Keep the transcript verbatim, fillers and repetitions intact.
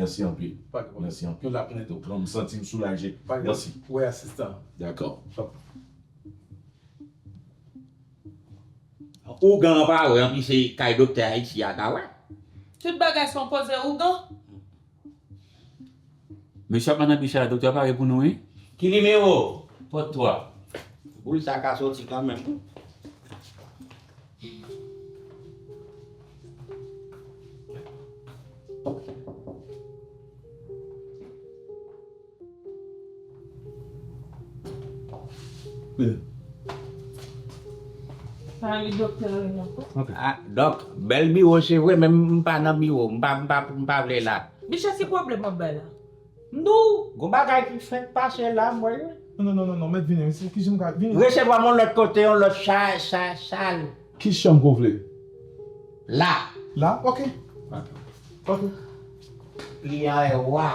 Mèsi anpil. Pa gen pwoblèm. Mèsi anpil. Nou la pou n ede w. Bon, m santi m soulaje. Pa gen pwoblèm. Mèsi. Wi, asistan. Dakò. Ougan pa wè, anpi se kay doktè Ayiti a ka wè. Tout bagay se yon koze ougan. Mesye ap mandan bicha, doktè pare pou nou, wi. Ki nimewo? Pòt twa. Boul sa ka soti kanmenm. Pale doktè Rene ankò. Ok. Ah, dòk, bèl biwo se vre, men m pa nan biwo, m pa, m pa, m pa vle la. Bicha, ki pwoblèm w ap bay la? M di w. Gon bagay ki fenk pase la, m wè. Non, non, non, non, non, mèt vini, mesye, ki jan m ka vini? Resevwa m yon lòt kote, yon lòt cha-, cha-, sal. Ki chanm ke w vle? La. La? Ok. Ok. Kliyan e wa.